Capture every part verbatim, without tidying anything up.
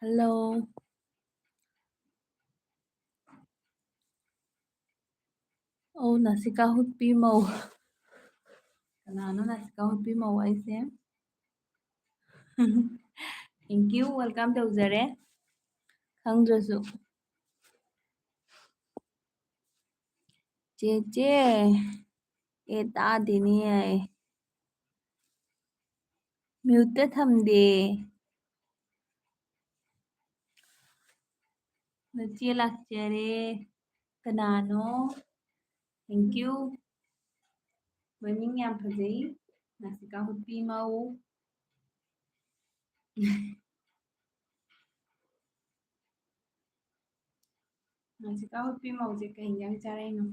Hello. ꯑꯧ, ꯅꯥꯁꯤꯀꯥ ꯍꯨꯠꯄꯤ ꯃꯧ꯫ ꯀꯅꯥꯅꯣ ꯅꯥꯁꯤꯀꯥ ꯍꯨꯠꯄꯤ ꯃꯧ ꯍꯥꯏꯁꯦ? Thank you, welcome ꯇꯧꯖꯔꯦ꯫ ꯈꯪꯗ꯭ꯔꯁꯨ꯫ ꯆꯦꯆꯦ, ꯑꯦ, ꯇꯥꯗꯦꯅꯦ꯫ Mute ꯊꯝꯗꯦ꯫ ꯅꯆꯦ ꯂꯥꯛꯆꯔꯦ꯫ ꯀꯅꯥꯅꯣ? Thank you꯫ ꯃꯃꯤꯡ ꯌꯥꯝ ꯐꯖꯩ꯫ ꯅꯥꯁꯤꯀꯥ ꯍꯨꯠꯄꯤ ꯃꯧ꯫ ꯅꯥꯁꯤꯀꯥ ꯍꯨꯠꯄꯤ ꯃꯧꯁꯦ ꯀꯩ ꯏꯟꯖꯥꯡ ꯆꯥꯔꯛꯏꯅꯣ?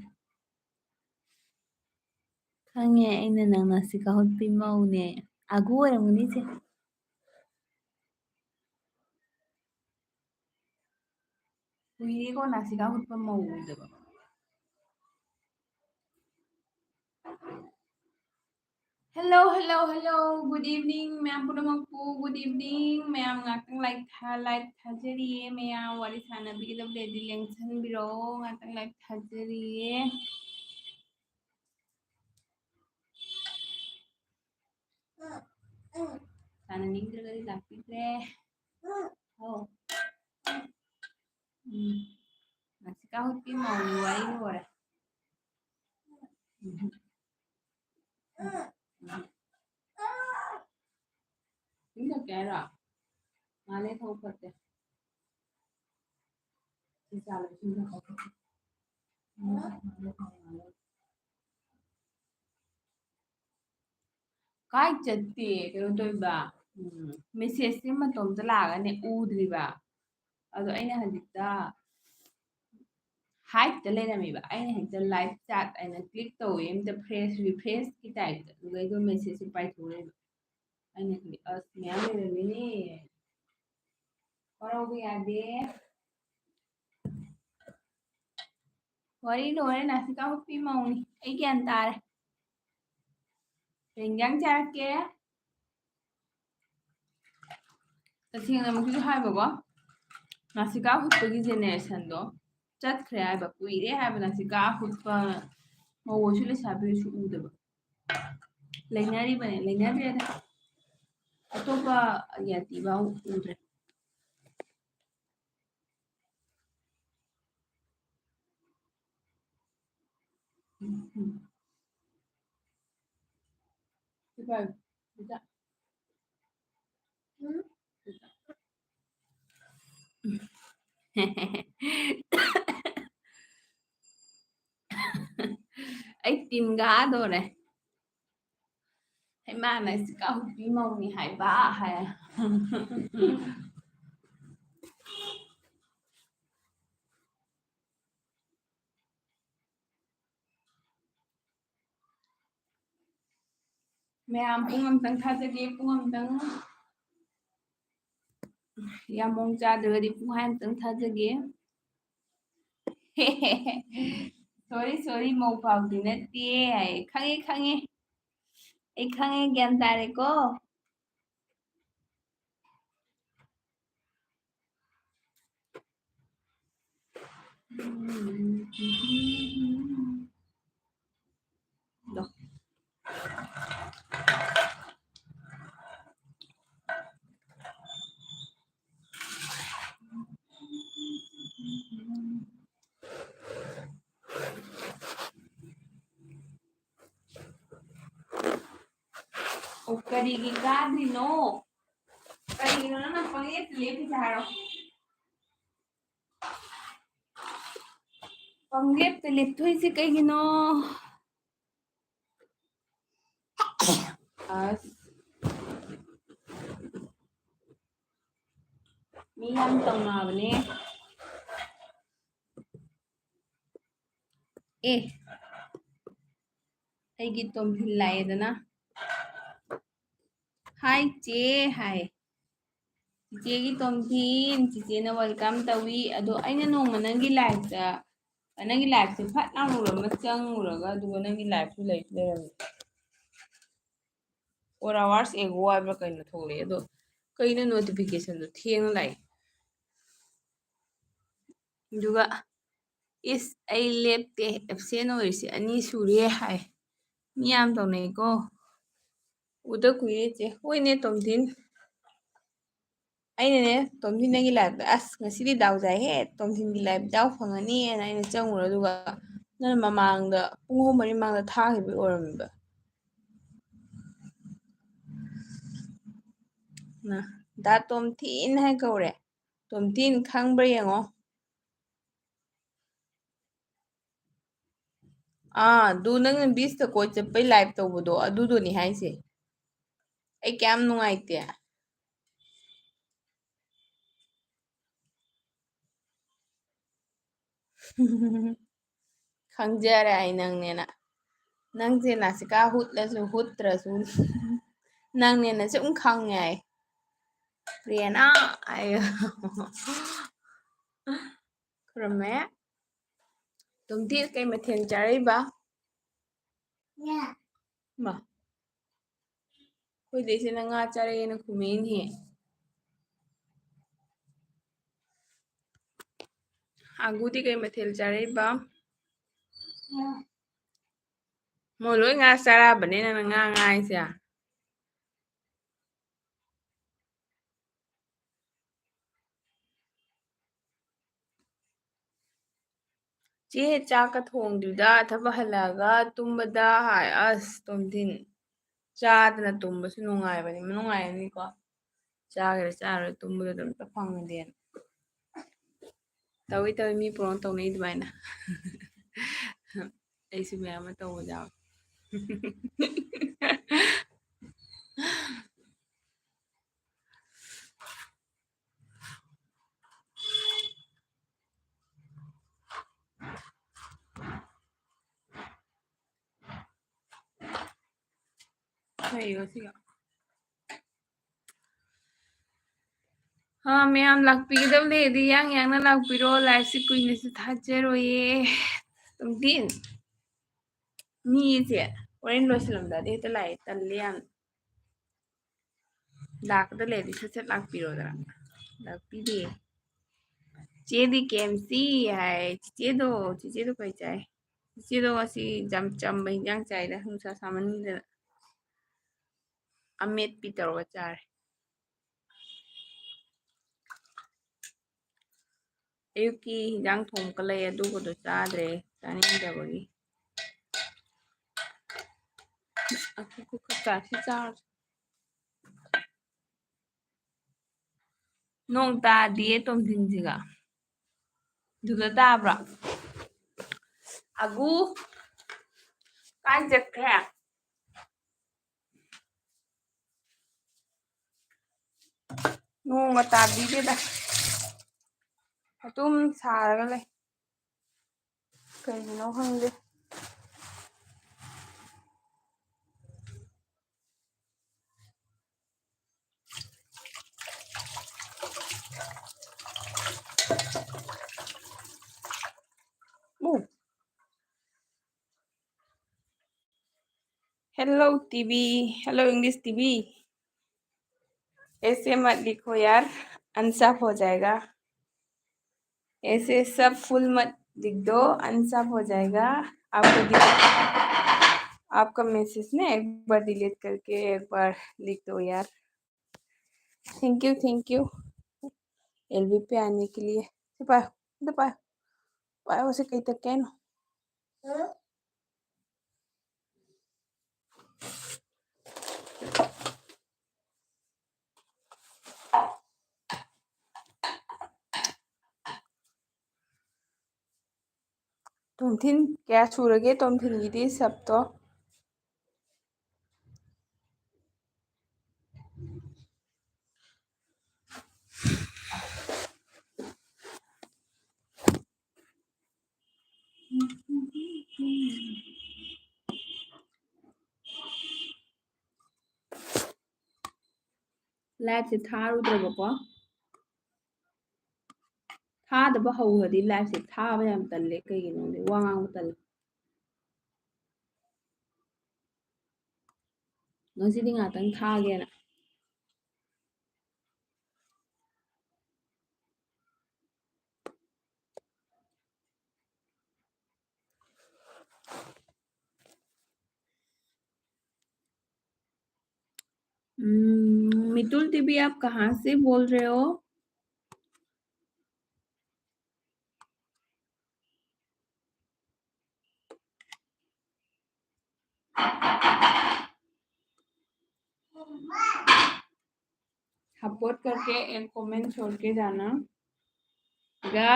ꯈꯪꯉꯦ ꯑꯩꯅ ꯅꯪ ꯅꯥꯁꯤꯀꯥ ꯍꯨꯠꯄꯤ ꯃꯧꯅꯦ꯫ ꯑꯒꯨ ꯑꯣꯏꯔꯝꯒꯅꯤ ꯏꯆꯦ꯫ ꯀꯨꯏꯔꯦꯀꯣ ꯅꯥꯁꯤꯀꯥ ꯍꯨꯠꯄ ꯃꯧ ꯎꯗꯕ꯫ Hello, hello, hello, good evening ꯃꯌꯥꯝ ꯄꯨꯝꯅꯃꯛꯄꯨ, good evening꯫ ꯃꯌꯥꯝ ꯉꯥꯛꯇꯪ live ꯊꯥ-, live ꯊꯥꯖꯔꯤꯌꯦ꯫ ꯃꯌꯥꯝ ꯋꯥꯔꯤ ꯁꯥꯟꯅꯕꯤꯒꯗꯕ ꯂꯩꯔꯗꯤ ꯂꯦꯡꯁꯟꯕꯤꯔꯛꯑꯣ, ꯉꯥꯛꯇꯪ live ꯊꯥꯖꯔꯤꯌꯦ꯫ ꯁꯥꯟꯅꯅꯤꯡꯗ꯭ꯔꯒꯗꯤ ꯂꯥꯛꯄꯤꯗ꯭ꯔꯦ꯫ ꯑꯧ꯫ ꯎꯝ꯫ ꯅꯥꯁꯤꯀꯥ ꯍꯨꯠꯄꯤ ꯃꯧꯒꯤ ꯋꯥꯔꯤ ꯂꯣꯏꯔꯦ꯫ ꯎꯝ꯫ ꯏꯁꯤꯡ ꯊꯛꯀꯦ ꯍꯥꯏꯔꯣ? ꯃꯥꯅꯦ, ꯊꯧ ꯐꯠꯇꯦ꯫ ꯁꯤ ꯆꯥ ꯂꯣꯏꯁꯤꯟ ꯊꯛꯀꯦ꯫ ꯀꯥꯏ ꯆꯠꯇꯦ? ꯀꯩꯅꯣ ꯇꯧꯔꯤꯕ? ꯎꯝ, message ꯁꯤ ꯃꯇꯣꯝꯇ ꯂꯥꯛꯑꯒꯅꯦ ꯎꯗ꯭ꯔꯤꯕ꯫ ꯑꯗꯣ ꯑꯩꯅ ꯍꯧꯖꯤꯛꯇ hide ꯇ ꯂꯩꯔꯝꯃꯤꯕ꯫ ꯑꯩꯅ ꯍꯦꯛꯇ live chat ꯍꯥꯏꯅ click ꯇꯧꯋꯦ, ꯑꯝꯇ fresh, refresh ꯀꯤ type ꯇ꯫ ꯑꯗꯨꯒ ꯑꯩꯗꯣ message ꯁꯦ ꯄꯥꯏꯊꯣꯛꯎꯔꯦꯕ꯫ ꯑꯩꯅ ꯈꯜꯂꯤ, "ꯑꯁ, ꯃꯌꯥꯝ ꯂꯩꯔꯝꯃꯤꯅꯦ꯫ ꯋꯥꯔꯧꯕ ꯌꯥꯗꯦ꯫ ꯋꯥꯔꯤ ꯂꯣꯏꯔꯦ, ꯅꯥꯁꯤꯀꯥ ꯍꯨꯠꯄꯤ ꯃꯧꯅꯤ꯫ ꯑꯩ ꯒ꯭ꯌꯥꯟ ꯇꯥꯔꯦ꯫ ꯀꯩ ꯏꯟꯖꯥꯡ ꯆꯥꯔꯛꯀꯦ?" ꯇꯁꯦꯡꯅꯃꯛꯀꯤꯁꯨ ꯍꯥꯏꯕꯀꯣ, ꯅꯥꯁꯤꯀꯥ ꯍꯨꯠꯄꯒꯤ generation ꯗꯣ ꯆꯠꯈ꯭ꯔꯦ ꯍꯥꯏꯕ, ꯀꯨꯏꯔꯦ ꯍꯥꯏꯕ ꯅꯥꯁꯤꯀꯥ ꯍꯨꯠꯄ ꯃꯧ ꯑꯣꯏꯁꯨ ꯂꯩꯁꯥꯕꯤ ꯑꯣꯏꯁꯨ ꯎꯗꯕ꯫ ꯂꯩꯅꯔꯤꯕꯅꯦ, ꯂꯩꯅꯗ꯭ꯔꯦꯗ꯫ ꯑꯇꯣꯞꯄ ꯌꯥꯇꯤ ꯐꯥꯎ ꯎꯗ꯭ꯔꯦ꯫ ꯎꯝ, ꯎꯝ꯫ ꯁꯤ ꯄꯥꯏꯌꯨ꯫ ꯁꯤꯗ꯫ ꯎꯝ? ꯑꯩ ꯇꯤꯟ ꯀꯥꯗꯣꯔꯦ꯫ ꯍꯩꯃꯥ, ꯅꯥꯁꯤꯀꯥ ꯍꯨꯠꯄꯤ ꯃꯧꯅꯤ ꯍꯥꯏꯕ ꯍꯥꯏ꯫ ꯃꯌꯥꯝ ꯄꯨꯡ ꯑꯝꯇꯪ ꯊꯥꯖꯒꯦ, ꯄꯨꯡ ꯑꯝꯇꯪ꯫ ꯌꯥꯝ ꯃꯑꯣꯡ ꯆꯥꯗ꯭ꯔꯒꯗꯤ ꯄꯨꯡꯈꯥꯏ ꯑꯝꯇꯪ ꯊꯥꯖꯒꯦ꯫ Sorry, sorry, ꯃꯧ ꯐꯥꯎꯗꯤ ꯅꯠꯇꯦ ꯍꯥꯏꯌꯦ꯫ ꯈꯪꯉꯦ, ꯈꯪꯉꯦ꯫ ꯑꯩ ꯈꯪꯉꯦ, ꯒ꯭ꯌꯥꯟ ꯇꯥꯔꯦꯀꯣ꯫ ꯀꯔꯤꯒꯤ ꯀꯥꯗ꯭ꯔꯤꯅꯣ? ꯀꯔꯤꯒꯤꯅꯣ ꯅꯪꯅ ꯄꯪꯂꯦꯞꯇ ꯂꯦꯞꯄꯤꯁꯦ ꯍꯥꯏꯔꯣ? ꯄꯪꯂꯦꯞꯇ ꯂꯦꯞꯊꯣꯛꯏꯁꯦ ꯀꯩꯒꯤꯅꯣ? ꯑꯁ꯫ ꯃꯤ ꯌꯥꯝ ꯇꯧꯅꯕꯅꯦ꯫ ꯑꯦ, ꯑꯩꯒꯤ ꯇꯣꯝꯊꯤꯟ ꯂꯥꯛꯑꯦꯗꯅ꯫ "ꯍꯥꯏ ꯆꯦ" ꯍꯥꯏ꯫ ꯆꯤꯆꯦꯒꯤ ꯇꯣꯝꯊꯤꯟ, ꯆꯤꯆꯦꯅ welcome ꯇꯧꯏ꯫ ꯑꯗꯣ ꯑꯩꯅ ꯅꯣꯡꯃ ꯅꯪꯒꯤ liveꯇ, ꯅꯪꯒꯤ liveꯁꯦ ꯐꯠ ꯂꯥꯎꯅ ꯎꯔꯝꯃ ꯆꯪꯉꯨꯔꯒ, ꯑꯗꯨꯒ ꯅꯪꯒꯤ liveꯁꯨ ꯂꯩꯁꯨ ꯂꯩꯔꯝꯃꯦ꯫ Four hours ago ꯍꯥꯏꯕ꯭ꯔꯥ ꯀꯩꯅꯣ ꯊꯣꯛꯂꯛꯑꯦ꯫ ꯑꯗꯣ ꯀꯩꯅꯣ notificationꯗꯣ ꯊꯦꯡꯅ ꯂꯥꯛꯑꯦ? ꯑꯗꯨꯒ, "ꯏꯁ, ꯑꯩ ꯂꯦꯞꯇꯦ, absent ꯑꯣꯏꯔꯤꯁꯦ ꯑꯅꯤ ꯁꯨꯔꯦ" ꯍꯥꯏ꯫ ꯃꯤ ꯌꯥꯝ ꯇꯧꯅꯩꯀꯣ꯫ ꯎꯗ ꯀꯨꯏꯔꯦ ꯆꯦ꯫ ꯍꯣꯏꯅꯦ, ꯇꯣꯝꯊꯤꯟ꯫ ꯑꯩꯅꯅꯦ, ꯇꯣꯝꯊꯤꯟ ꯅꯪꯒꯤ liveꯇ, "ꯑꯁ, ꯉꯁꯤꯗꯤ ꯗꯥꯎ ꯌꯥꯏꯍꯦ, ꯇꯣꯝꯊꯤꯟꯒꯤ live ꯌꯥꯎ ꯐꯪꯉꯅꯤꯅ" ꯑꯩꯅ ꯆꯪꯉꯨꯔꯦ, ꯑꯗꯨꯒ ꯅꯪꯅ ꯃꯃꯥꯡꯗ, ꯄꯨꯡ ꯑꯍꯨꯝ ꯃꯔꯤ ꯃꯃꯥꯡꯗ ꯊꯥꯈꯤꯕ ꯑꯣꯏꯔꯝꯃꯦꯕ꯫ ꯅ, "ꯗꯥ ꯇꯣꯝꯊꯤꯟ" ꯍꯥꯏ ꯀꯧꯔꯦ꯫ ꯇꯣꯝꯊꯤꯟ ꯈꯪꯕ꯭ꯔꯥ ꯌꯦꯡꯉꯣ꯫ ꯑꯥ, ꯑꯗꯨ ꯅꯪꯅ beachꯇ ꯀꯣꯏ ꯆꯠꯄꯩ live ꯇꯧꯕꯗꯣ, ꯑꯗꯨꯗꯨꯅꯤ ꯍꯥꯏꯁꯦ꯫ ꯑꯩ ꯀꯌꯥꯝ ꯅꯨꯡꯉꯥꯏꯇꯦ꯫ ꯈꯪꯖꯔꯦ ꯑꯩ ꯅꯪꯅꯦꯅ꯫ ꯅꯪꯁꯦ ꯅꯥꯁꯤꯀꯥ ꯍꯨꯠꯂꯁꯨ ꯍꯨꯠꯇ꯭ꯔꯁꯨ ꯅꯪꯅꯦꯅ ꯁꯨꯝ ꯈꯪꯉꯦ ꯑꯩ꯫ ꯄ꯭ꯔꯦꯅꯥ ꯍꯥꯏꯌꯣ꯫ ꯈꯨꯔꯨꯝꯃꯦ꯫ ꯇꯣꯝꯊꯤꯟ ꯀꯩ ꯃꯊꯦꯜ ꯆꯥꯔꯛꯏꯕ? ꯃꯥ꯫ ꯑꯩꯈꯣꯏꯗꯩꯁꯤꯅ ꯉꯥ ꯆꯥꯔꯛꯑꯦꯅ ꯈꯨꯝꯃꯛꯏꯅꯦꯍꯦ꯫ ꯑꯒꯨꯗꯤ ꯀꯩ ꯃꯊꯦꯜ ꯆꯥꯔꯛꯏꯕ? ꯃꯣꯏ ꯂꯣꯏ ꯉꯥ ꯆꯥꯔꯛꯑꯕꯅꯦ, ꯅꯪꯅ ꯉꯥ ꯉꯥ ꯍꯥꯏꯁꯦ꯫ ꯆꯦ, ꯆꯥꯛꯀ ꯊꯣꯡꯗ꯭ꯔꯤꯗ, ꯊꯕꯛ ꯍꯜꯂꯛꯑꯒ ꯇꯨꯝꯕꯗ ꯍꯥꯏ꯫ ꯑꯁ, ꯇꯣꯝꯊꯤꯟ꯫ ꯆꯥꯗꯅ ꯇꯨꯝꯕꯁꯨ ꯅꯨꯡꯉꯥꯏꯕꯅꯤ, ꯅꯨꯡꯉꯥꯏꯔꯅꯤꯀꯣ꯫ ꯆꯥꯒꯦꯔꯥ ꯆꯥꯔꯣꯏ, ꯇꯨꯝꯕꯗꯣ ꯑꯗꯨꯝ ꯐꯪꯉꯗꯤꯅ꯫ ꯇꯧꯏ ꯇꯧꯏ, ꯃꯤ ꯄ꯭ꯔꯣꯡ ꯇꯧꯅꯩ ꯑꯗꯨꯃꯥꯏꯅ꯫ ꯑꯩꯁꯨ ꯃꯌꯥꯝ ꯑꯃ ꯇꯧꯕ ꯌꯥꯎꯋꯦ꯫ ꯐꯩꯌꯣ ꯁꯤꯒ꯫ ꯑꯥ, ꯃꯌꯥꯝ ꯂꯥꯛꯄꯤꯒꯗꯕ ꯂꯩꯔꯗꯤ ꯌꯥꯡ ꯌꯥꯡꯅ ꯂꯥꯛꯄꯤꯔꯣ꯫ Live ꯁꯤ ꯀꯨꯏꯅꯁꯨ ꯊꯥꯖꯔꯣꯏꯌꯦ꯫ ꯇꯨꯝꯗꯤꯟ꯫ ꯃꯤꯁꯦ ꯍꯣꯔꯦꯟ ꯂꯣꯏꯁꯤꯜꯂꯝꯗꯥꯏꯗ ꯍꯦꯛꯇ ꯂꯥꯛꯑꯦ, ꯇꯜꯂꯦ ꯌꯥꯝ꯫ ꯂꯥꯛꯀꯗ ꯂꯩꯔꯗꯤ ꯁꯠ ꯁꯠ ꯂꯥꯛꯄꯤꯔꯣꯗꯅ꯫ ꯂꯥꯛꯄꯤꯗꯦ꯫ ꯆꯦꯗꯤ ꯀꯦꯝꯁꯤ ꯍꯥꯏ꯫ ꯆꯤꯆꯦꯗꯣ, ꯆꯤꯆꯦꯗꯣ ꯀꯩ ꯆꯥꯏ? ꯆꯤꯆꯦꯗꯣ ꯉꯁꯤ ꯌꯥꯝ ꯆꯝꯕ ꯍꯤꯟꯖꯥꯡ ꯆꯥꯏꯗ, ꯅꯨꯡꯁꯥ ꯁꯥꯃꯟꯗꯅ꯫ ꯑꯃꯦꯠꯄꯤ ꯇꯧꯔꯒ ꯆꯥꯔꯦ꯫ ꯑꯌꯨꯛꯀꯤ ꯍꯤꯟꯖꯥꯡ ꯊꯣꯡꯕꯒ ꯂꯩ, ꯑꯗꯨꯒꯗꯣ ꯆꯥꯗ꯭ꯔꯦ, ꯆꯥꯅꯤꯡꯗꯕꯒꯤ꯫ ꯑꯀꯨꯞ ꯀꯨꯞꯀ ꯆꯥꯁꯤ ꯆꯥꯔꯁꯤ꯫ ꯅꯣꯡ ꯇꯥꯗꯤꯌꯦ ꯇꯣꯝꯊꯤꯟꯁꯤꯒ꯫ ꯑꯗꯨꯗ ꯇꯥꯕ꯭ꯔꯣ? ꯑꯒꯨ ꯀꯥꯏ ꯆꯠꯈ꯭ꯔꯦ? ꯅꯣꯡꯒ ꯇꯥꯕꯤꯗꯦꯗ꯫ ꯑꯗꯨꯝ ꯁꯥꯔꯒ ꯂꯩ꯫ ꯀꯩꯒꯤꯅꯣ ꯈꯪꯗꯦ꯫ ꯎ꯫ Hello TV, hello English TV. ऐसे मत लिखो यार, अनसाफ हो जाएगा। ऐसे सब फुल मत लिख दो, अनसाफ हो जाएगा। आपको डिलीट, आपका मैसेज ना एक बार डिलीट करके एक बार लिख दो यार। Thank you, thank you। L B आने के लिए। पाओ, पाओ, पाओ, उसे कहीं तक क्या ना। ꯇꯣꯝꯊꯤꯟ, ꯀꯌꯥ ꯁꯨꯔꯒꯦ ꯇꯣꯝꯊꯤꯟꯒꯤꯗꯤ ꯁꯕꯇꯣ? Liveꯁꯦ ꯊꯥꯔꯨꯗ꯭ꯔꯕꯀꯣ꯫ ꯊꯥꯗꯕ ꯍꯧꯈ꯭ꯔꯗꯤ liveꯁꯦ ꯊꯥꯕ ꯌꯥꯝ ꯇꯜꯂꯦ꯫ ꯀꯩꯒꯤꯅꯣ ꯈꯪꯗꯦ, ꯋꯥ ꯉꯥꯡꯕ ꯇꯜꯂꯦ꯫ ꯉꯁꯤꯗꯤ ꯉꯥꯛꯇꯪ ꯊꯥꯒꯦꯅ꯫ हम्म, मितुल दीदी, आप कहाँ से बोल रहे हो? सपोर्ट करके एक कमेंट छोड़ के जाना गा।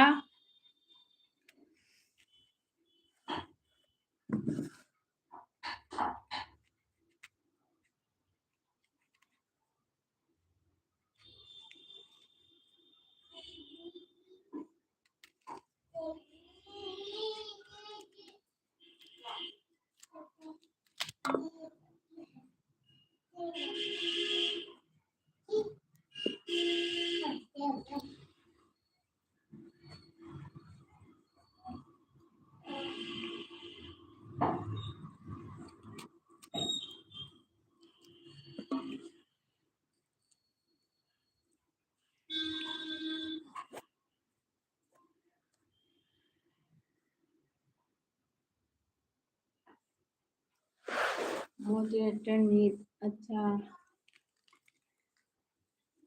Moderator need, अच्छा,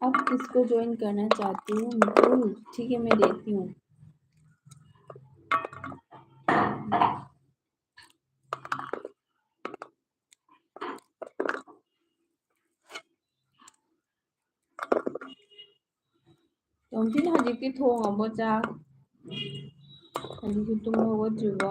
आप किसको ज्वाइन करना चाहती हो? मितुल, ठीक है, मैं देती हूँ। ꯇꯣꯝꯊꯤꯟ, ꯍꯧꯖꯤꯛꯇꯤ ꯊꯣꯡꯉꯕꯣ ꯆꯥꯛ? ꯍꯧꯖꯤꯛꯁꯨ ꯇꯨꯝ ꯍꯧꯒꯠꯇ꯭ꯔꯤꯕꯣ?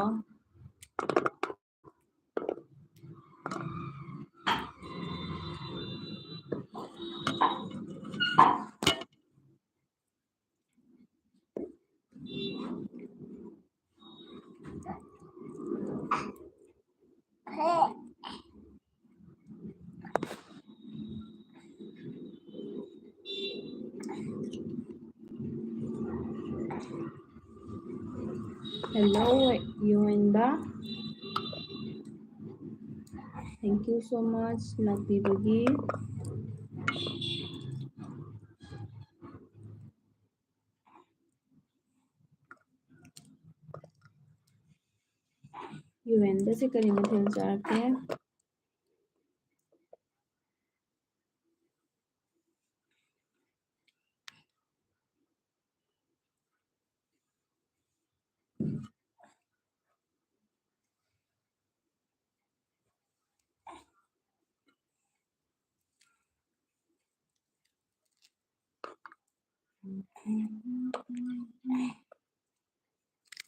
Hello, ꯌꯣꯍꯦꯟꯕ꯫ Thank you so much ꯂꯥꯛꯄꯤꯕꯒꯤ꯫ ꯌꯣꯍꯦꯟꯕꯁꯦ ꯀꯔꯤ ꯃꯊꯦꯜ ꯆꯥꯔꯛꯀꯦ?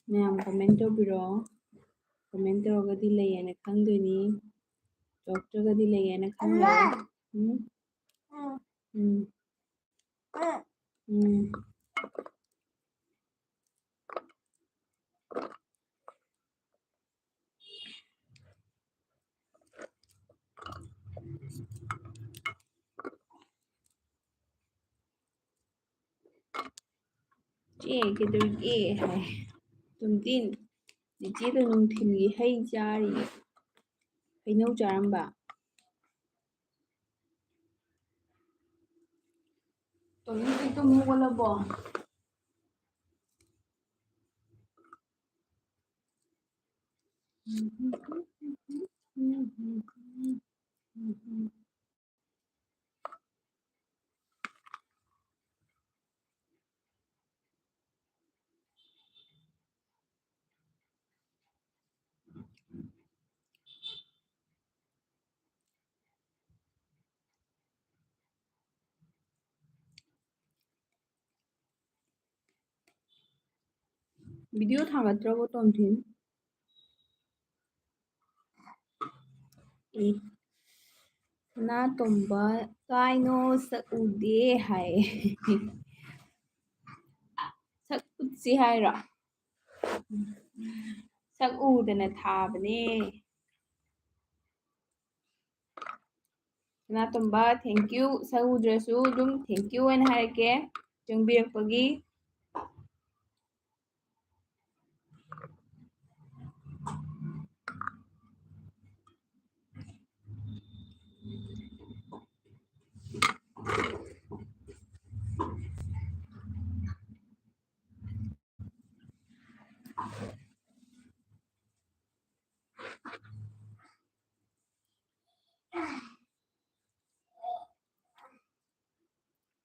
ꯃꯌꯥꯝ comment ꯇꯧꯕꯤꯔꯣ꯫ Comment ꯇꯧꯔꯒꯗꯤ ꯂꯩꯌꯦꯅ ꯈꯪꯗꯣꯏꯅꯤ꯫ ꯇꯧꯔꯛꯇ꯭ꯔꯒꯗꯤ ꯂꯩꯌꯦꯅ ꯈꯪꯗꯣꯏꯅꯤ꯫ ꯎꯝ? ꯎꯝ꯫ ꯎꯝ꯫ "ꯆꯦ, ꯀꯩꯗꯧꯔꯤꯒꯦ?" ꯍꯥꯏ꯫ ꯇꯣꯝꯇꯤꯟ, ꯆꯦꯆꯦꯗꯣ ꯅꯨꯡꯊꯤꯜꯒꯤ ꯍꯩ ꯆꯥꯔꯤꯌꯦ꯫ ꯍꯩꯅꯧ ꯆꯥꯔꯝꯕ꯫ ꯇꯣꯝꯇꯤꯟ, ꯇꯨꯝ ꯍꯧꯒꯠꯂꯕꯣ? ꯚꯤꯗꯤꯑꯣ ꯊꯥꯒꯠꯇ꯭ꯔꯕꯣ, ꯇꯣꯝꯊꯤꯟ? ꯑꯦ, ꯁꯅꯥꯇꯣꯝꯕ ꯀꯥꯏꯅꯣ? ꯁꯛ ꯎꯗꯦ ꯍꯥꯏ꯫ ꯁꯛ ꯎꯠꯁꯤ ꯍꯥꯏꯔꯣ? ꯁꯛ ꯎꯗꯅ ꯊꯥꯕꯅꯦ꯫ ꯁꯅꯥꯇꯣꯝꯕ, thank you꯫ ꯁꯛ ꯎꯗ꯭ꯔꯁꯨ ꯑꯗꯨꯝ thank you ꯍꯥꯏꯅ ꯍꯥꯏꯔꯛꯀꯦ, ꯆꯪꯕꯤꯔꯛꯄꯒꯤ꯫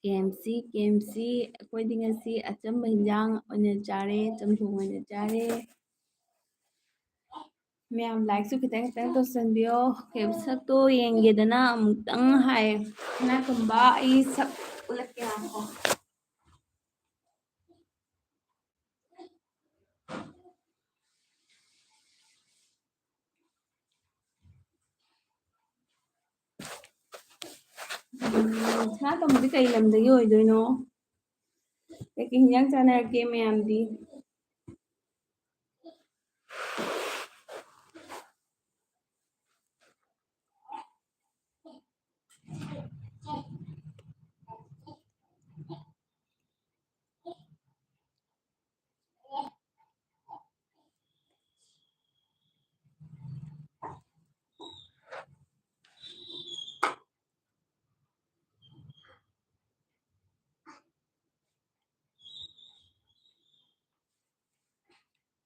ꯀꯦ ꯑꯦꯝ ꯁꯤ, ꯀꯦ ꯑꯦꯝ ꯁꯤ, ꯑꯩꯈꯣꯏꯗꯤ ꯉꯁꯤ ꯑꯆꯝꯕ ꯍꯤꯟꯖꯥꯡ ꯑꯣꯏꯅ ꯆꯥꯔꯦ, ꯆꯝꯊꯣꯡ ꯑꯣꯏꯅ ꯆꯥꯔꯦ꯫ ꯃꯌꯥꯝ ꯂꯥꯏꯛꯁꯨ ꯈꯤꯇꯪ ꯈꯤꯇꯪ ꯇꯧꯁꯟꯕꯤꯌꯣ꯫ ꯀꯦ ꯑꯦꯝ ꯁꯤ ꯁꯛꯇꯣ ꯌꯦꯡꯒꯦꯗꯅ ꯑꯃꯨꯛꯇꯪ ꯍꯥꯏ꯫ ꯁꯅꯥꯇꯣꯝꯕ, ꯑꯩ ꯁꯛ ꯎꯠꯂꯛꯀꯦ ꯉꯥꯏꯈꯣ꯫ ꯎꯝ, ꯁꯅꯥꯇꯣꯝꯕꯗꯤ ꯀꯩ ꯂꯝꯗꯒꯤ ꯑꯣꯏꯗꯣꯏꯅꯣ? ꯀꯩꯀꯩ ꯍꯤꯟꯖꯥꯡ ꯆꯥꯅꯔꯛꯀꯦ ꯃꯌꯥꯝꯗꯤ?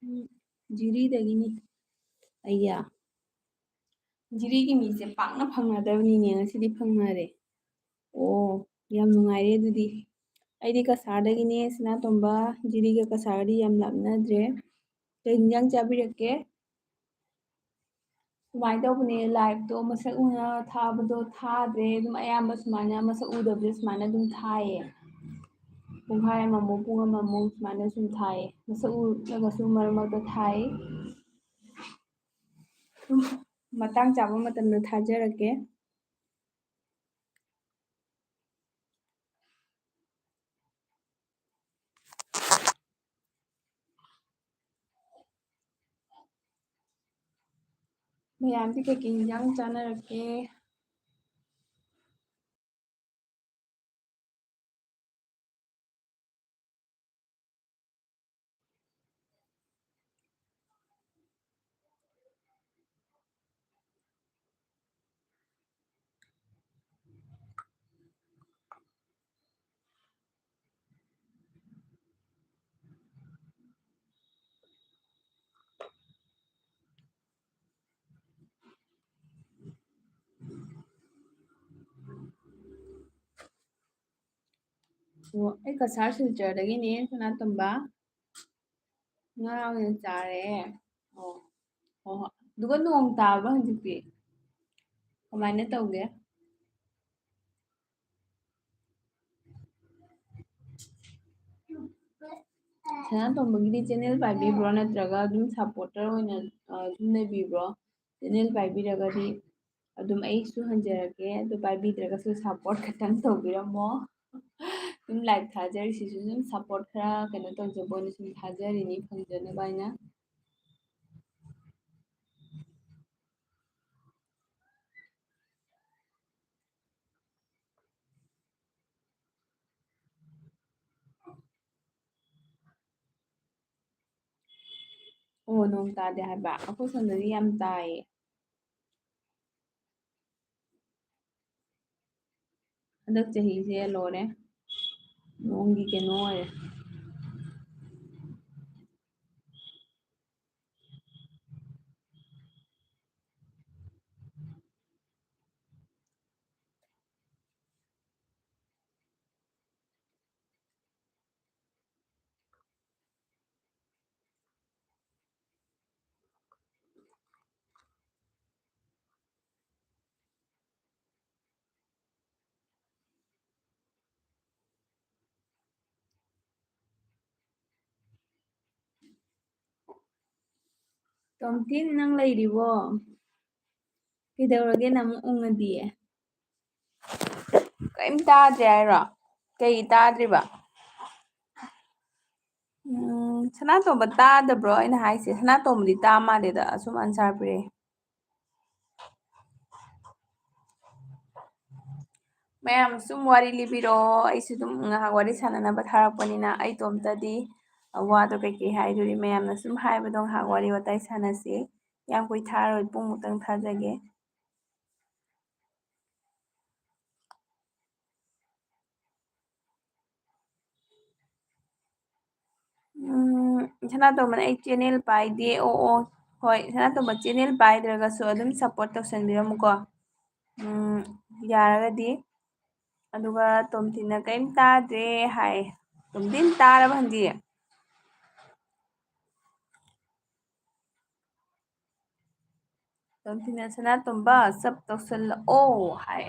ꯎꯝ, ꯖꯤꯔꯤꯗꯒꯤꯅꯤ꯫ ꯑꯩꯌꯥ, ꯖꯤꯔꯤꯒꯤ ꯃꯤꯁꯦ ꯄꯥꯛꯅ ꯐꯪꯅꯗꯕꯅꯤꯅꯦ, ꯉꯁꯤꯗꯤ ꯐꯪꯅꯔꯦ꯫ ꯑꯣ, ꯌꯥꯝ ꯅꯨꯡꯉꯥꯏꯔꯦ ꯑꯗꯨꯗꯤ꯫ ꯑꯩꯗꯤ ꯀꯁꯥꯔꯗꯒꯤꯅꯦ, ꯁꯅꯥꯇꯣꯝꯕ꯫ ꯖꯤꯔꯤꯒ ꯀꯁꯥꯔꯗꯤ ꯌꯥꯝ ꯂꯥꯞꯅꯗ꯭ꯔꯦ꯫ ꯀꯩ ꯍꯤꯟꯖꯥꯡ ꯆꯥꯕꯤꯔꯛꯀꯦ? ꯁꯨꯃꯥꯏꯅ ꯇꯧꯕꯅꯦ, ꯂꯥꯏꯚꯇꯣ ꯃꯁꯛ ꯎꯅ ꯊꯥꯕꯗꯣ ꯊꯥꯗ꯭ꯔꯦ, ꯑꯗꯨꯝ ꯑꯌꯥꯝꯕ ꯁꯨꯃꯥꯏꯅ ꯃꯁꯛ ꯎꯗꯕꯁꯦ ꯁꯨꯃꯥꯏꯅ ꯑꯗꯨꯝ ꯊꯥꯏꯌꯦ꯫ ꯄꯨꯡꯈꯥꯏ ꯑꯃꯃꯨꯛ, ꯄꯨꯡ ꯑꯃꯃꯨꯛ ꯁꯨꯃꯥꯏꯅ ꯁꯨꯝ ꯊꯥꯏꯌꯦ꯫ ꯃꯁꯛ ꯎꯠꯂꯒꯁꯨ ꯃꯔꯛ ꯃꯔꯛꯇ ꯊꯥꯏ꯫ ꯁꯨꯝ ꯃꯇꯥꯡ ꯆꯥꯕ ꯃꯇꯝꯗ ꯊꯥꯖꯔꯛꯀꯦ꯫ ꯃꯌꯥꯝꯗꯤ ꯀꯩꯀꯩ ꯏꯟꯖꯥꯡ ꯆꯥꯅꯔꯛꯀꯦ? ꯑꯣ, ꯑꯩ ꯀꯁꯥꯔ ꯁꯤꯜꯆꯔꯗꯒꯤꯅꯦ, ꯁꯅꯥꯇꯣꯝꯕ꯫ ꯉꯥ ꯑꯣꯏꯅ ꯆꯥꯔꯦ꯫ ꯑꯣ, ꯍꯣꯏ, ꯍꯣꯏ꯫ ꯑꯗꯨꯒ ꯅꯣꯡ ꯇꯥꯕ꯭ꯔꯣ ꯍꯧꯖꯤꯛꯇꯤ? ꯀꯃꯥꯏꯅ ꯇꯧꯒꯦ? ꯁꯅꯥꯇꯣꯝꯕꯒꯤꯗꯤ channel ꯄꯥꯏꯕꯤꯕ꯭ꯔꯣ, ꯅꯠꯇ꯭ꯔꯒ ꯑꯗꯨꯝ supporter ꯑꯣꯏꯅ, ꯑ, ꯑꯗꯨꯝ ꯂꯩꯕꯤꯕ꯭ꯔꯣ? Channel ꯄꯥꯏꯕꯤꯔꯒꯗꯤ ꯑꯗꯨꯝ ꯑꯩꯁꯨ ꯍꯟꯖꯔꯛꯀꯦ, ꯑꯗꯨ ꯄꯥꯏꯕꯤꯗ꯭ꯔꯒꯁꯨ support ꯈꯛꯇꯪ ꯇꯧꯕꯤꯔꯝꯃꯣ꯫ ꯑꯗꯨꯝ like ꯊꯥꯖꯔꯤꯁꯤꯁꯨ ꯑꯗꯨꯝ support ꯈꯔ ꯀꯩꯅꯣ ꯇꯧꯖꯕ ꯑꯣꯏꯅ ꯁꯨꯝ ꯊꯥꯖꯔꯤꯅꯤ, ꯐꯪꯖꯅꯕ ꯍꯥꯏꯅ꯫ ꯑꯣ, ꯅꯣꯡ ꯇꯥꯗꯦ ꯍꯥꯏꯕ? ꯑꯩꯈꯣꯏ ꯁꯣꯝꯗꯗꯤ ꯌꯥꯝ ꯇꯥꯏꯌꯦ꯫ ꯍꯟꯗꯛ ꯆꯍꯤꯁꯦ ꯂꯣꯏꯔꯦ, ꯅꯣꯡꯒꯤ ꯀꯩꯅꯣ ꯑꯣꯏꯔꯦ꯫ ꯇꯣꯝꯊꯤꯟ, ꯅꯪ ꯂꯩꯔꯤꯕꯣ? ꯀꯩꯗꯧꯔꯒꯦ ꯅꯪ ꯑꯃꯨꯛ ꯎꯪꯉꯗꯤ? ꯀꯔꯤꯝ ꯇꯥꯗ꯭ꯔꯦ ꯍꯥꯏꯔꯣ? ꯀꯩ ꯇꯥꯗ꯭ꯔꯤꯕ? ꯎꯝ, ꯁꯅꯥꯇꯣꯝꯕ ꯇꯥꯗꯕ꯭ꯔꯣ ꯑꯩꯅ ꯍꯥꯏꯁꯦ? ꯁꯅꯥꯇꯣꯝꯕꯗꯤ ꯇꯥ ꯃꯥꯜꯂꯦꯗ, ꯑꯁꯨꯝ ꯑꯟꯁꯥꯔ ꯄꯤꯔꯛꯑꯦ꯫ ꯃꯌꯥꯝ ꯁꯨꯝ ꯋꯥꯔꯤ ꯂꯤꯕꯤꯔꯣ, ꯑꯩꯁꯨ ꯑꯗꯨꯝ ꯉꯥꯏꯍꯥꯛ ꯋꯥꯔꯤ ꯁꯥꯟꯅꯅꯕ ꯊꯥꯔꯛꯄꯅꯤꯅ, ꯑꯩ ꯏꯇꯣꯝꯇꯗꯤ ꯋꯥꯗꯣ ꯀꯩꯀꯩ ꯍꯥꯏꯗꯣꯔꯤ? ꯃꯌꯥꯝꯅ ꯁꯨꯝ ꯍꯥꯏꯕꯗꯣ ꯉꯥꯏꯍꯥꯛ ꯋꯥꯔꯤ ꯋꯥꯇꯥꯏ ꯁꯥꯟꯅꯁꯤ꯫ ꯌꯥꯝ ꯀꯨꯏ ꯊꯥꯔꯣꯏ, ꯄꯨꯡꯃꯨꯛꯇꯪ ꯊꯥꯖꯒꯦ꯫ ꯎꯝ, ꯁꯅꯥꯇꯣꯝꯕꯅ ꯑꯩ channel ꯄꯥꯏꯗꯦ꯫ ꯑꯣ, ꯑꯣ, ꯍꯣꯏ, ꯁꯅꯥꯇꯣꯝꯕ channel ꯄꯥꯏꯗ꯭ꯔꯒꯁꯨ ꯑꯗꯨꯝ support ꯇꯧꯁꯟꯕꯤꯔꯝꯃꯨꯀꯣ꯫ ꯎꯝ, ꯌꯥꯔꯒꯗꯤ꯫ ꯑꯗꯨꯒ ꯇꯣꯝꯊꯤꯟꯅ ꯀꯔꯤꯝ ꯇꯥꯗ꯭ꯔꯦ ꯍꯥꯏ꯫ ꯇꯣꯝꯊꯤꯟ ꯇꯥꯔꯕ ꯍꯟꯗꯤ? ꯇꯣꯝꯊꯤꯟꯅ "ꯁꯅꯥꯇꯣꯝꯕ, sub ꯇꯧꯁꯜꯂꯛꯑꯣ" ꯍꯥꯏ꯫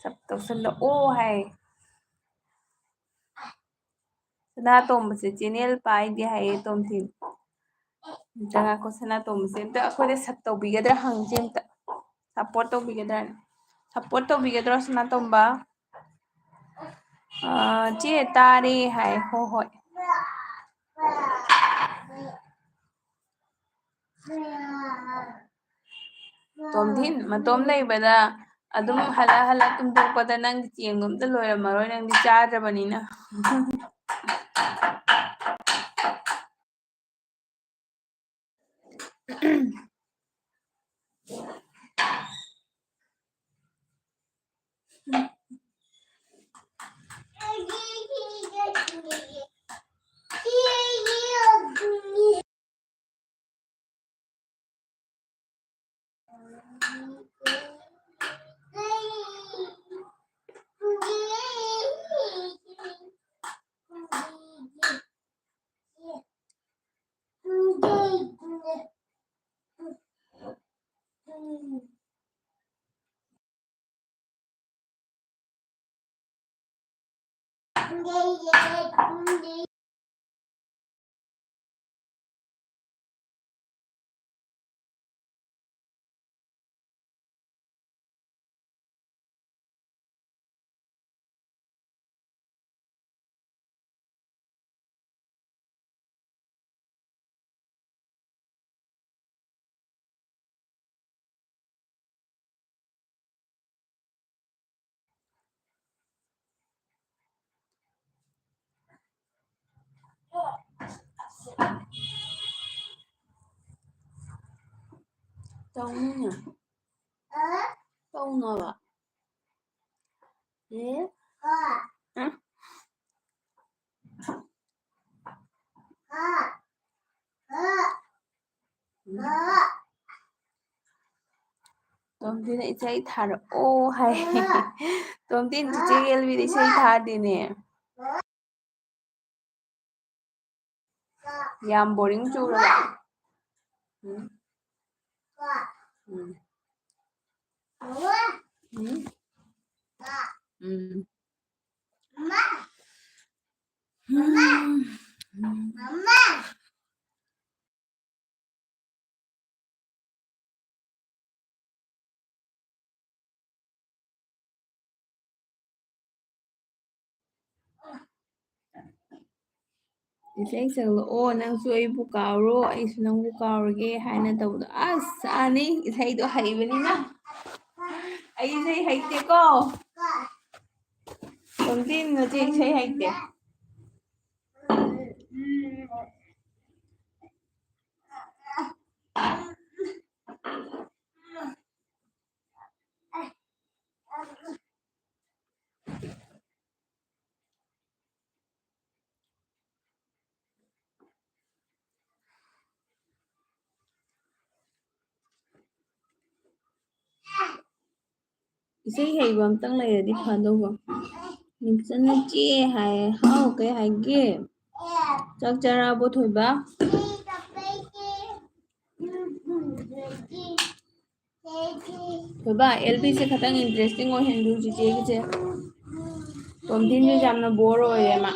Sub ꯇꯧꯁꯜꯂꯛꯑꯣ ꯍꯥꯏ꯫ ꯁꯅꯥꯇꯣꯝꯕꯁꯦ channel ꯄꯥꯏꯗꯦ ꯍꯥꯏꯌꯦ ꯇꯣꯝꯊꯤꯟ꯫ ꯑꯝꯇ ꯉꯥꯏꯈꯣ, ꯁꯅꯥꯇꯣꯝꯕꯁꯦ ꯑꯝꯇ ꯑꯩꯈꯣꯏꯗ sub ꯇꯧꯕꯤꯒꯗ꯭ꯔꯥ ꯍꯪꯁꯦ ꯑꯝꯇ꯫ Support ꯇꯧꯕꯤꯒꯗ꯭ꯔꯥꯅꯦ? Support ꯇꯧꯕꯤꯒꯗ꯭ꯔꯣ ꯁꯅꯥꯇꯣꯝꯕ? ꯑꯥ, ꯆꯦ ꯇꯥꯔꯦ ꯍꯥꯏ꯫ ꯍꯣ ꯍꯣꯏ꯫ ꯇꯣꯝꯊꯤꯟ, ꯃꯇꯣꯝ ꯂꯩꯕꯗ ꯑꯗꯨꯝ ꯍꯜꯂ ꯍꯜꯂ ꯇꯨꯝꯊꯣꯛꯄꯗ ꯅꯪꯗꯤ ꯆꯦꯡꯗꯣ ꯑꯝꯇ ꯂꯣꯏꯔꯝꯃꯔꯣꯏ, ꯅꯪꯗꯤ ꯆꯥꯗ꯭ꯔꯕꯅꯤꯅ꯫ ꯇꯧꯅꯤꯅ꯫ ꯇꯧꯅꯕ꯫ ꯑꯦ? ꯍꯥ? ꯇꯣꯝꯊꯤꯅ ꯏꯁꯩ ꯊꯥꯔꯛꯑꯣ ꯍꯥꯏ꯫ ꯇꯣꯝꯊꯤꯅ ꯆꯤꯆꯦ ꯑꯦꯜꯕꯤꯗ ꯏꯁꯩ ꯊꯥꯗꯦꯅꯦ꯫ ꯌꯥꯝ ꯕꯣꯔꯤꯡ ꯆꯨꯔꯕ? ꯎꯝ? ꯎꯝ꯫ ꯎꯝ? ꯎꯝ꯫ ꯎꯝ꯫ ꯏꯁꯩ ꯁꯛꯂꯛꯑꯣ, ꯅꯪꯁꯨ ꯑꯩꯕꯨ ꯀꯥꯎꯔꯣ, ꯑꯩꯁꯨ ꯅꯪꯕꯨ ꯀꯥꯎꯔꯒꯦ ꯍꯥꯏꯅ ꯇꯧꯕꯗꯣ꯫ ꯑꯁ, ꯑꯅꯤ ꯏꯁꯩꯗꯣ ꯍꯩꯕꯅꯤꯅ꯫ ꯑꯩ ꯏꯁꯩ ꯍꯩꯇꯦꯀꯣ꯫ ꯇꯣꯝꯊꯤꯟ ꯅꯆꯦ ꯏꯁꯩ ꯍꯩꯇꯦ꯫ ꯏꯁꯩ ꯍꯩꯕ ꯑꯝꯇꯪ ꯂꯩꯔꯗꯤ ꯐꯗꯧꯕ꯫ ꯅꯤꯝꯆꯟꯅ ꯆꯦ ꯍꯥꯏ꯫ ꯍꯥꯎ, ꯀꯩ ꯍꯥꯏꯒꯦ? ꯆꯥꯛ ꯆꯥꯔꯕꯣ, ꯊꯣꯏꯕ? ꯊꯣꯏꯕ, ꯑꯦꯜ ꯕꯤꯁꯦ ꯈꯇꯪ interesting ꯑꯣꯏꯍꯟꯂꯨ ꯆꯤꯆꯦꯒꯤꯁꯦ꯫ ꯇꯣꯝꯊꯤꯟꯁꯦ ꯌꯥꯝꯅ bore ꯑꯣꯏꯔꯦ ꯃꯥ꯫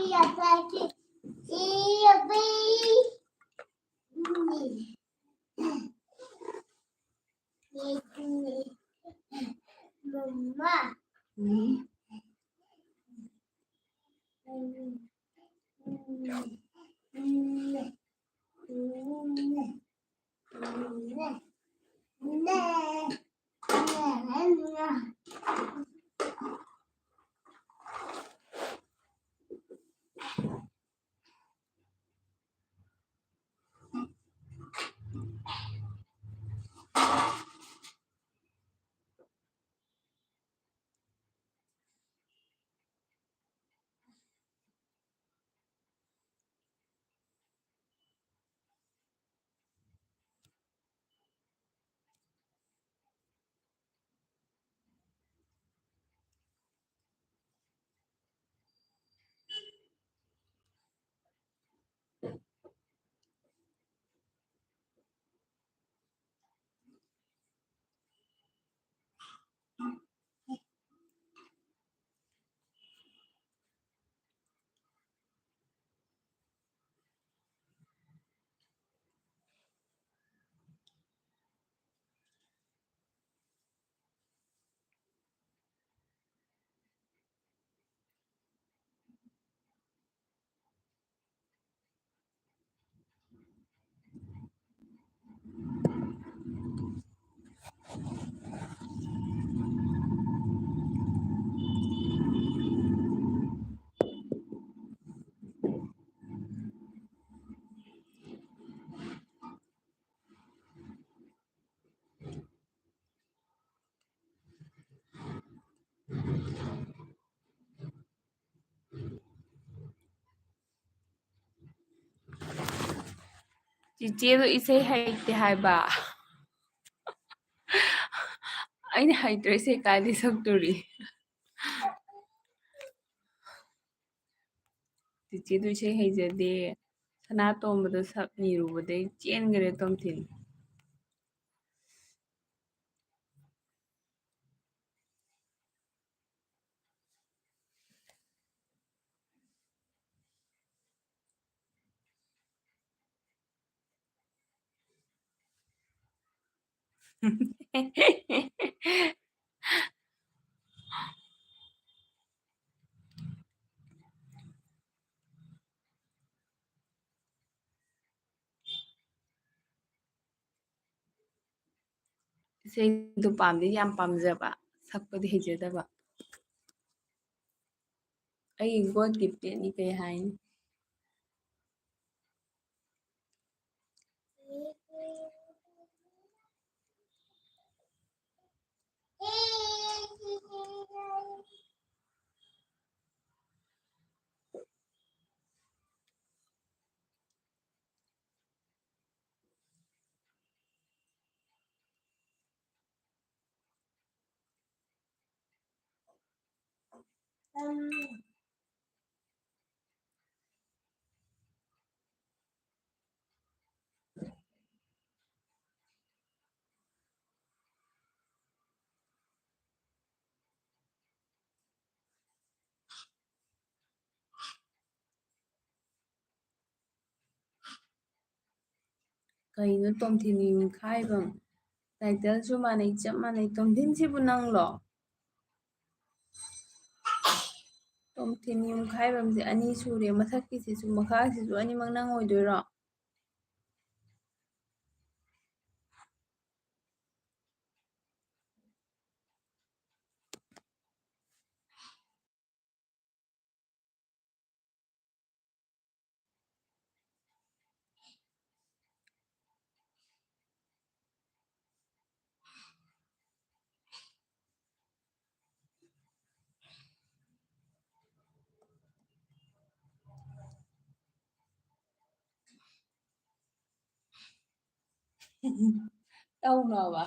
ꯆꯤꯆꯦꯗꯣ ꯏꯁꯩ ꯍꯩꯇꯦ ꯍꯥꯏꯕ꯫ ꯑꯩꯅ ꯍꯩꯇ꯭ꯔꯦ ꯏꯁꯩ ꯀꯥꯏꯗꯩ ꯁꯛꯇꯣꯔꯤ? ꯆꯤꯆꯦꯗꯣ ꯏꯁꯩ ꯍꯩꯖꯗꯦ꯫ ꯁꯅꯥꯇꯣꯝꯕꯗ ꯁꯛ ꯅꯤꯔꯨꯕꯗꯩ ꯆꯦꯟꯈ꯭ꯔꯦ ꯇꯣꯝꯊꯤꯟ꯫ ꯏꯁꯩꯗꯣ ꯄꯥꯝꯗꯤ ꯌꯥꯝ ꯄꯥꯝꯖꯕ, ꯁꯛꯄꯗꯤ ꯍꯩꯖꯗꯕ꯫ ꯑꯩꯒꯤ God giftedꯅꯤ ꯀꯩ ꯍꯥꯏꯅꯤ? ꯀꯩꯅꯣ ꯇꯣꯝꯊꯤꯟ ꯌꯨꯝꯈꯥꯏꯕꯝ? Titleꯁꯨ ꯃꯥꯟꯅꯩ, ꯆꯞ ꯃꯥꯟꯅꯩ꯫ ꯇꯣꯝꯊꯤꯟꯁꯤꯕꯨ ꯅꯪꯂꯣ? ꯇꯣꯝꯊꯤꯟ ꯌꯨꯝꯈꯥꯏꯕꯝꯁꯦ ꯑꯅꯤ ꯁꯨꯔꯦ, ꯃꯊꯛꯀꯤꯁꯤꯁꯨ ꯃꯈꯥꯁꯤꯁꯨ ꯑꯅꯤꯃꯛ ꯅꯪ ꯑꯣꯏꯗꯣꯏꯔꯣ? ꯇꯧꯅꯣꯕ꯫